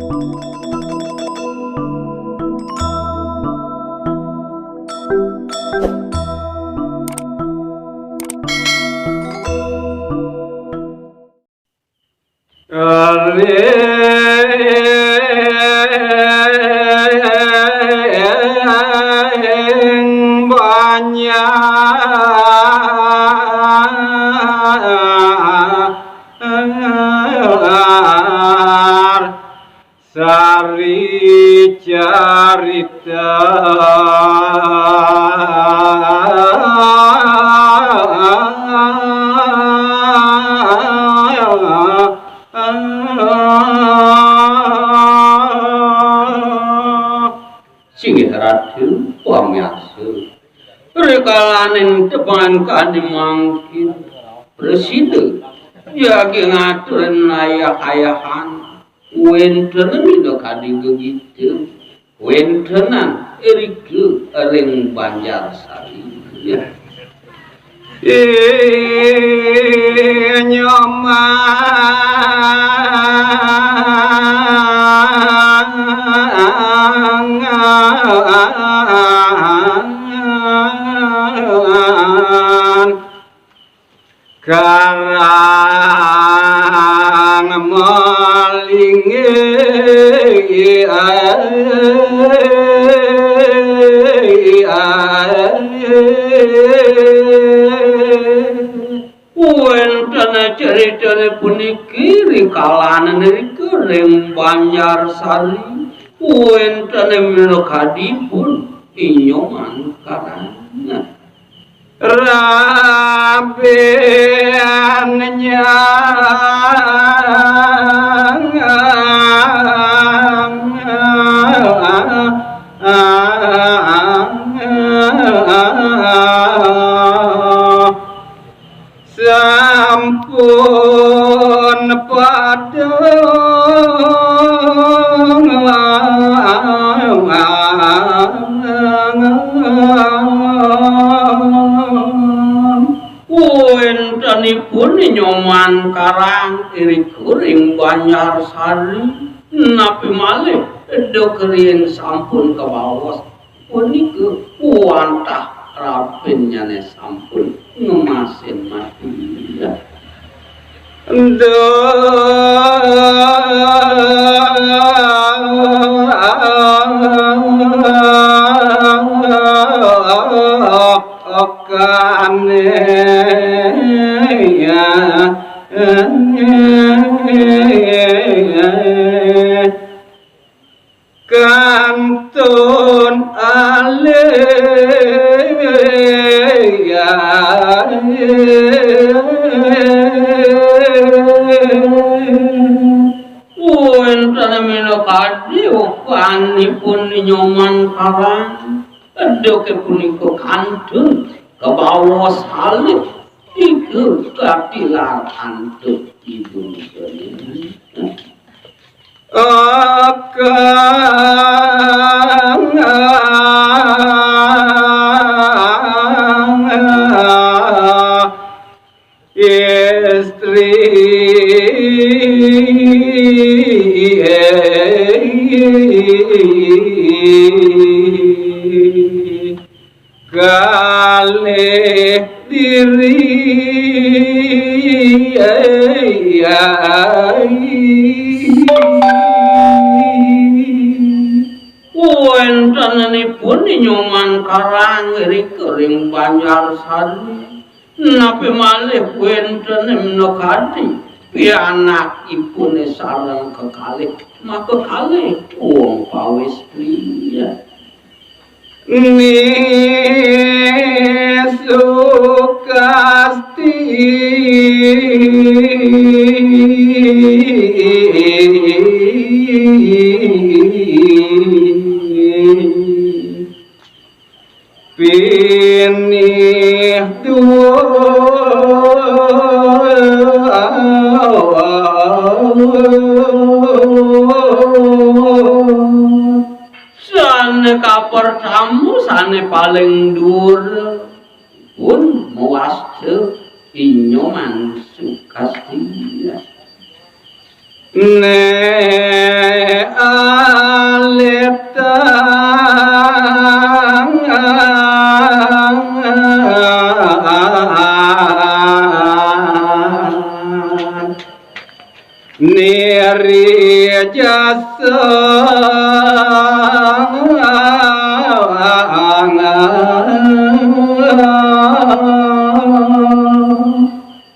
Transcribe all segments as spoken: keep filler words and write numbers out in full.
Ring Banjar Sari carita. Singgih Ratu pamiarsa. Rikalaning tepangan kadi mangkin, prasida jagi ngaturang ayah-ayahan. Wénten minakadi gegita, wéntenan irika ring Banjar Sari. Ya. Nyoman Karang malinggih. Wénten caritané puniki rikalaning irika ring Banjar Sari. Wénten minakadipun I Nyoman Karang. Rabin nyang sampun padhang. Wéntenipun Nyoman Karang irika ring Banjar Sari, napi malih duk riin sampun kabaos. Punika wantah rabinnyané sampun ngemasin mati. Duh, kané. Kantun alih. Wénten minakadi ukanipun Nyoman Karang, duké punika kantun kabaos alit, nika katilar antuk ibu. Akang istri. Kalih diri. Wéntenipun Nyoman Karang irika ring Banjar Sari. Napi malih wénten minakadi pianakipun sareng kekalih, maka kalih wong pawéstri. Ni Sukasti. Pinih duwur. Sané kapertama, sané paling duur pun mawasta I Nyoman Sukasti. Né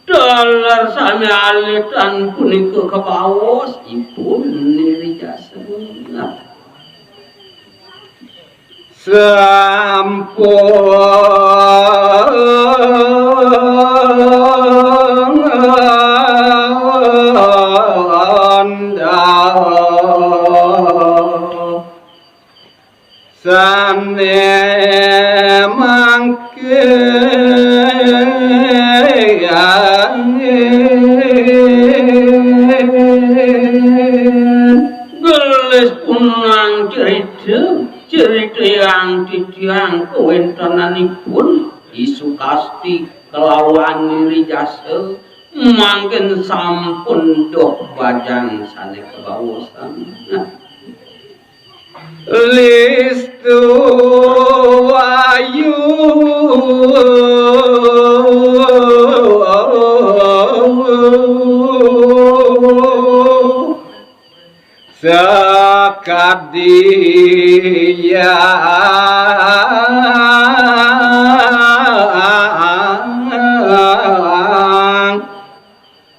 Taler sami alitan punika kabaos ipun Ni Rijasa. Sampun dawuh. Sané mangkin gelis punang cerita, ceritayang titiang kawéntenanipun I Sukasti kalawan Ni Rijasa, mangkin sampun doh bajang sané kabaosan. Nah. Listu ayu sakadi yang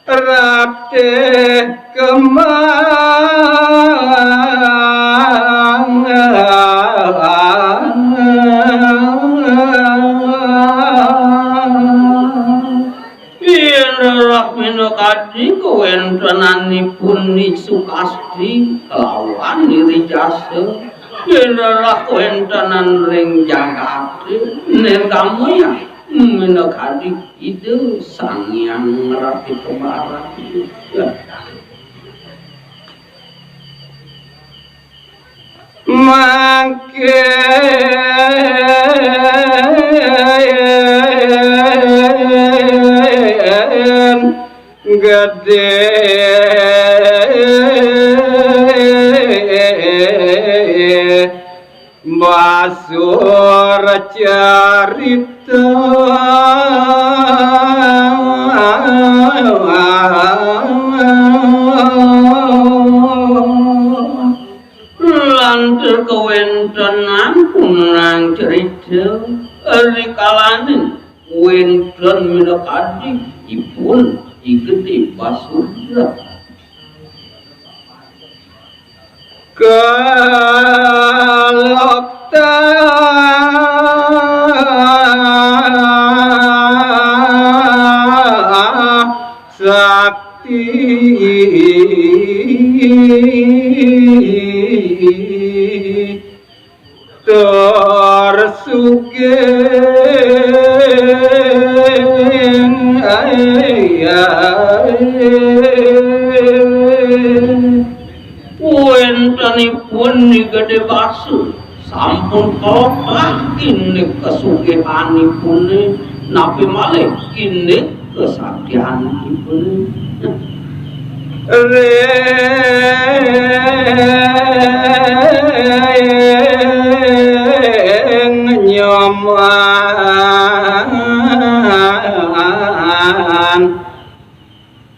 Ratih Kemang. Yén rerah minakadi kawéntenanipun Ni Sukasti kalawan Ni Rijasa, yén rerah kawéntenan ring jagaté, nirgamaya minakadi Ida Sang Hyang Rati Kembaran. Mangkin gedé basur carita. Lantur kawéntenan punang carita, rikalaning wénten minakadi ipun I Gedé Basur. Kalokta sakti tur sugih. Wéntenipun Ni Gedé Basur sampun kolak indik kasugihanipuné, napi malih indik kasaktianipuné. Ring Nyoman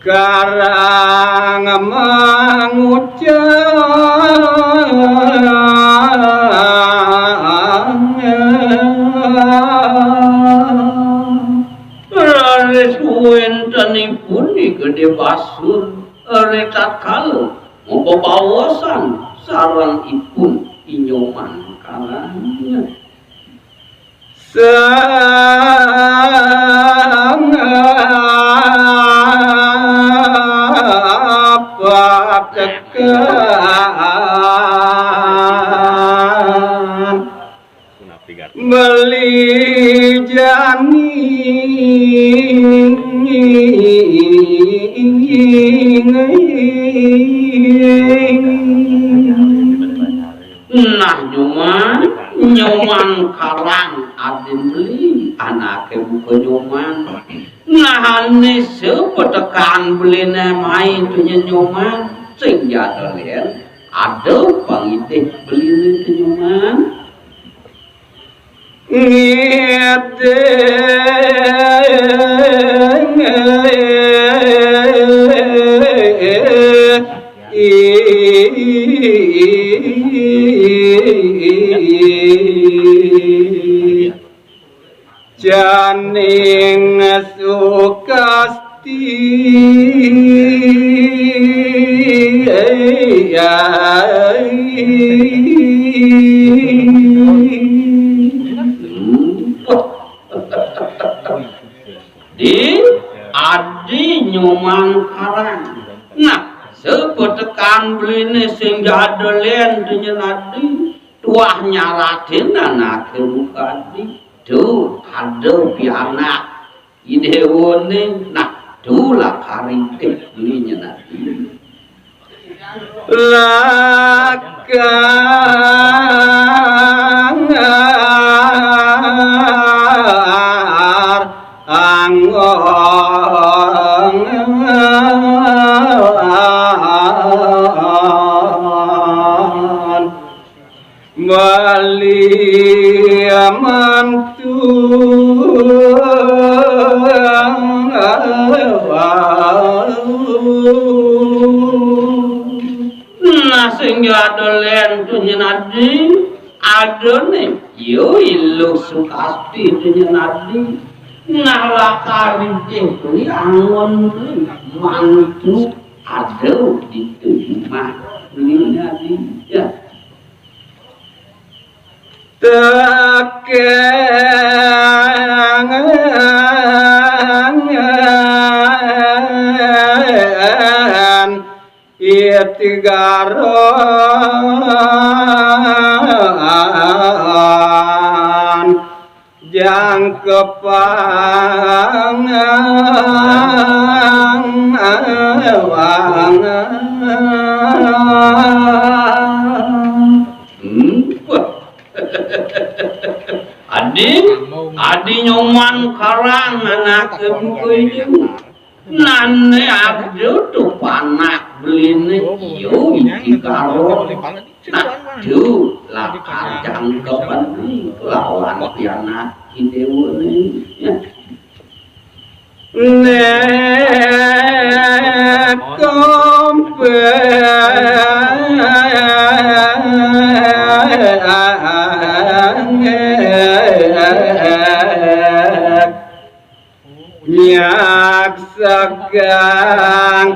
Karang mangucap. Raris wéntenipun I Gedé Basur ritatkala mabebaosan sareng ipun I Nyoman Karang. Sang patekan beli jani. Nah, Nyoman, Nyoman Karang adin beli, anaké buka Nyoman. Nah, ané sapatekan beliné mai tunya Nyoman, sing jadalén ada pangidih beliné té Nyoman. Ngidih. Janing Sukasti. Di adi Nyoman Karang. Nah, sapetekan beline sing jadelen denyén adi. Tuah nyaratin anaké buka adi. Duh, ada pianak. Idéwané, nah, duh, lakar adi beli nyén adi. Lakar anggon beli mantu. Nah, sing ada lentu nyén adi, adané, yo, Iluh Sukasti denyén adi. Nah, lakar adi kuwi anggon mantu ada di rumah. Ini adi, ya. Tekeng itigaron jangkepang wangan. Hmm. Wah. Adi, adi Nyoman Karang anaké buka adi. Nah, né ada tu panak beliné, yo, iki karo. Nah, tu lakar jangkepan lawan pianak idéwané. Ya. Nek kompet nyak segang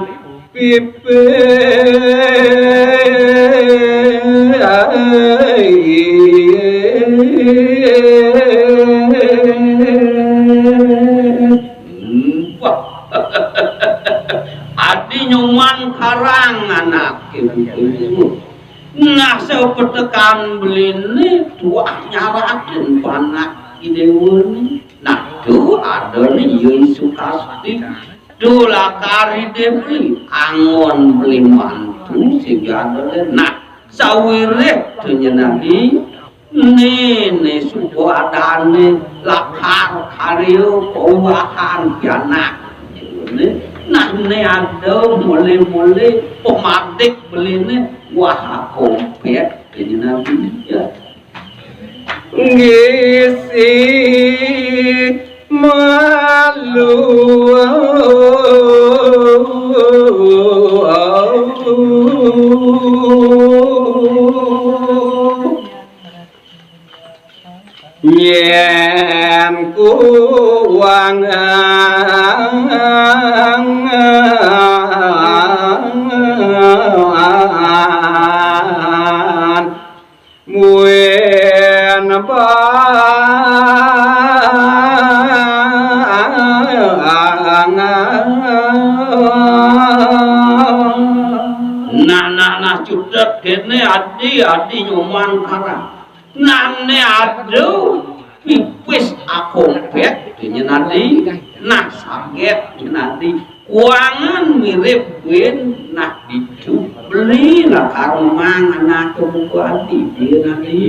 pipis. Wah. Adi Nyoman Karang anaké buka adi. Nah, sapetekan beliné tuah nyaratin panak idéwané. Nah, tu adané Yén Sukasti. Tu lakar adi beli, anggon beli mantu sing jadelen. Nah, sawiréh denyén adi, né, né suba adané lakar karya pawahan pianak. Nah, né ada molé-molé pamadik beliné, wah, kompét denyén adi, ya. Ngisi malu. Yén kuwangan muin bang. Nah, nah, nah, cutet kéné adi, adi Nyoman Karang. Nah, né ada pipis akompét denyén adi. Nah, sagét denyén adi. Kuwangan mirip buin, nah, ditu beli, nah, karmang anaké buka adi denyén adi.